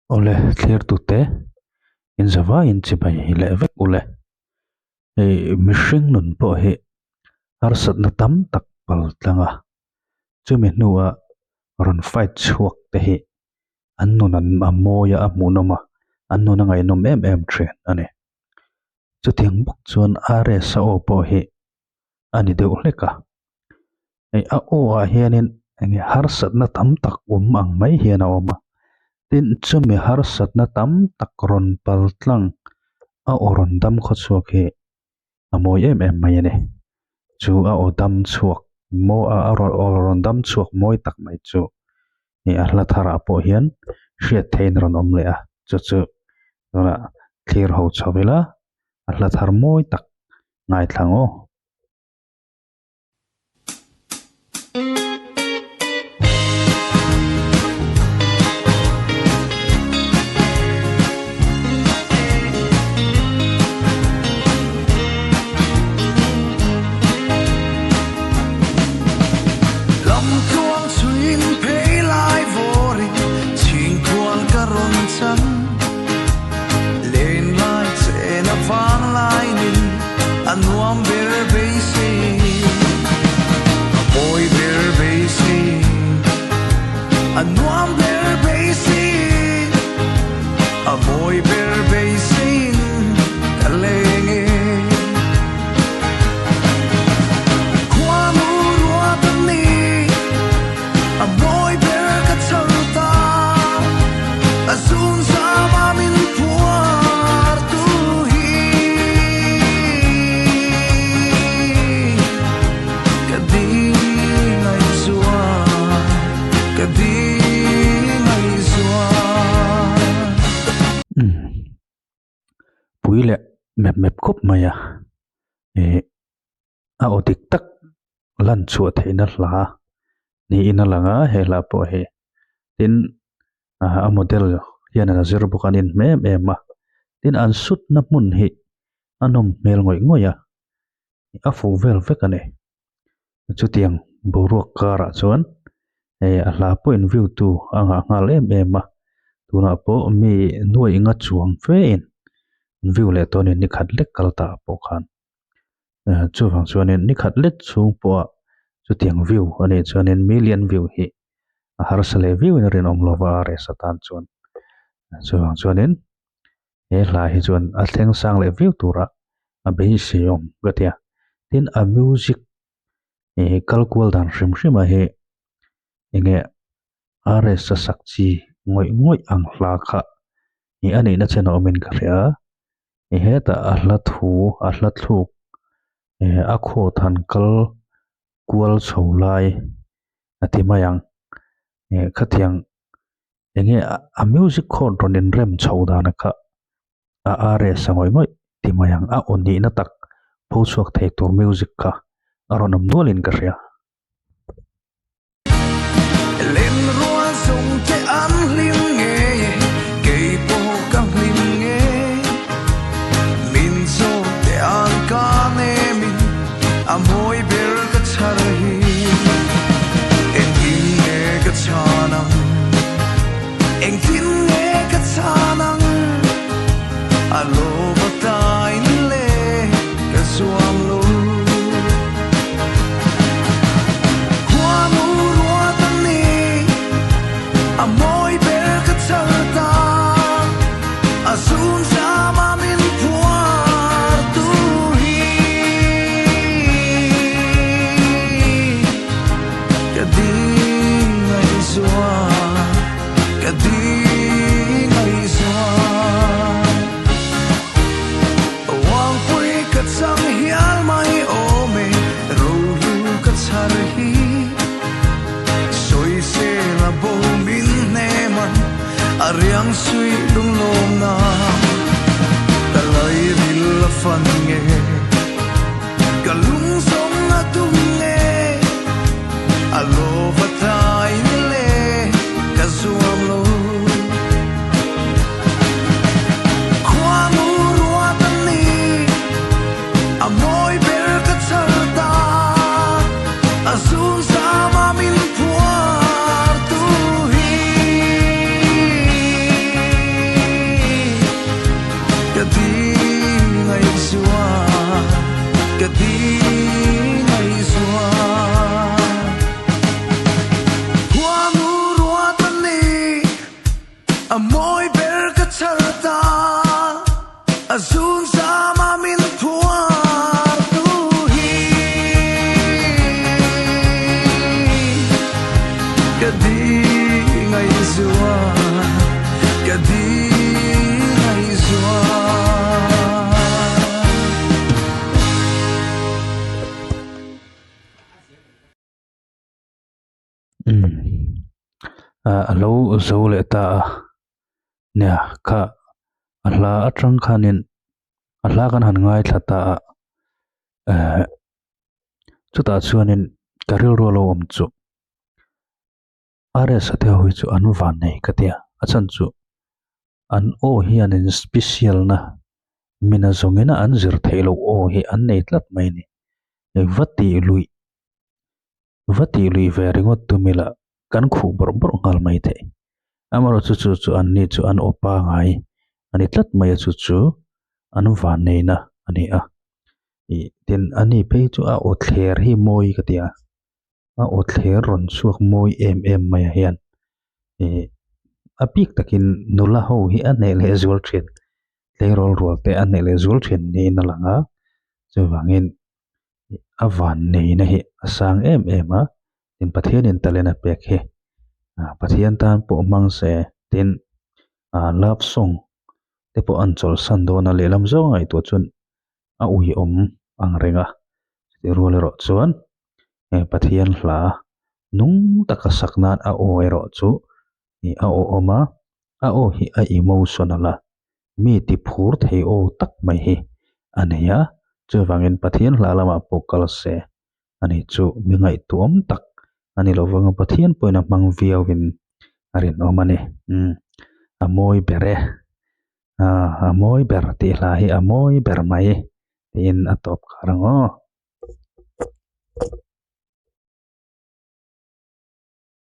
Awle thlirtute in zavaiin chibai leh vek ule. Hei mihring nun pawh hi harsatna tam tak pal tlang a, chumi hnua rawn fight chhuak te hi an nun an a mawi a, a hmuhnawm a, an nun a ngaihnawm em em thin a ni. Chutiang bawk chuan RS-a aw pawh hi a ni deuh hlek a, hei a aw ah hianin enge harsatna tam tak awm ang mai hian a awm a, tin chumi harsatna tam tak rawn pal tlang a aw rawn dam khaw chhuak hi a mawi em em mai a ni. Chu a aw dam chhuak maw a aw rawn dam chhuak mawi tak mai chu hei a hla tharah pawh hian hriat theihin a rawn awm leh a, chu chu tunah thlir ho chho ila a hla thar mawi tak ngaithla ang aw. Lamtluang chhuin phei lai vawrin chhingkhual ka rawn chan. Len lai chen a vang lai ni a nuam ber beisei. A mawi ber beisei. A nuam ber beisei. A mawi ber beiseiin ka leng e. Khuanu ruat a ni, a mawi ber ka chhar ta. A zun zama min phuar tu hi. Ka ding ngaihzual, ka ding ngaihzual. Pui leh mep mep khawp mai a, ih a aw dik tak lan chhuah theihna hla niin a lang a, he hla pawh hi tin a model hian a zir bawk a an inhmeh em em a, tin an sutna hmun hi a nawm hmel ngawih ngawih a, a fuh vel vek a ni. Chutiang boruak karah chuan hei a hla pawhin view tu a ngah nghal em em a, tunah pawh mi nuaih nga chuang fe in view leh tawh a ni ni khat lek kal ta pawh khan chuvang chuanin ni khat lek chhung pawha chutiang view a nih chuanin million view hi a harsa leh viau in a rinawm lova a rest atan chuan chuvang chuanin. He hla hi chuan a thleng sang leh viau tura a beisei awm ka ti a, tin a music ih kal kual dan hrim hrim a hi enge RS a sak chi ngawih ngawih ang hla kha ih a nihna chen a awmin ka hria a, ih hetah a hla thu a hla thluk ih a khaw han kal kual chho lai a ti mai ang ih khatiang. Enge a music chord rawn inrem chho dan kha a RS a ngawih ngawih ti mai ang a aw nihna tak pho chhuak thei tur music kha a rawn awm nualin ka hria. Len rual zawng te an hlim nge kei pawh ka hlim nge min zawk te an ka nemin a mawi ber ka chhar hi engtin nge ka chhan ang engtin nge ka chhan ang a lo va tain le ka zuam lo khuanu ruat a ni a mawi ber ka chhar ta a zun zama min phuar tu hi Ka ding ngaihzual, ka ding ngaihzual. Wangpui ka chang hial mai awm e, rohlu ka chhar hi. Sawisel a bo min hnem an, a riang suih lunglawmna. Ka lairil a fan nge. Ka lung zawng a tum nge a lova tlai le ka zuam lo Khuanu ruat an ni a mawi ber ka chhar ta a zun zama min phuar tu hi. A mawi ber ka chhar ta, a zun zama min phuar tu hi. Ka di ngaihzual, ka di ngaihzual. A lo zo leh ta a, nia kha a hla atang khanin a hla kan han ngaithla ta a, ehh chutah chuanin ka rilru a lo awm chu RS a te ho hi chu an van nei ka tia a chhan chu an aw hianin special na mina zawngin a an zir theih loh aw hi an nei tlat mai a ni va tih luih Va tih lui ve ringawt tum ila kan khuh bawrh bawrh nghal mai thei. Amaherawhchu chu chu an ni chu an aw pangai a ni tlat mai a chu chu an vanneihna a ni a. Ih tin a ni phei chu a aw thler hi mawi ka ti a, a aw thler rawn chhuak mawi em em mai ah hian ih a bik takin nula ho hi a hneh leh zual thin, tleirawl rual te a hneh leh zual thin niin a lang a, chuvangin a van neihna hi a sang em em a tin Pathianin talent a pek hi ah Pathian tan pawh hmang se tin ah love song te pawh an chawlhsan dawn a lehlam zawng a ngaihtuah chuan a uiawm ang reng a chutih rual erawh chuan he Pathian hla nung taka sak nan a aw erawh chu ih a awhawm a a aw hi a emotional a mi ti phur thei aw tak mai hi a nei a, chuvangin Pathian hla lamah pawh kal se a ni chu mi ngaihtuahawm tak a ni lovang a, Pathian pawhin a hmang viauin a rinawm a ni. Umm a mawi ber e, a mawi ber tih hla hi a mawi ber mai tiin a tawp khar ang aw.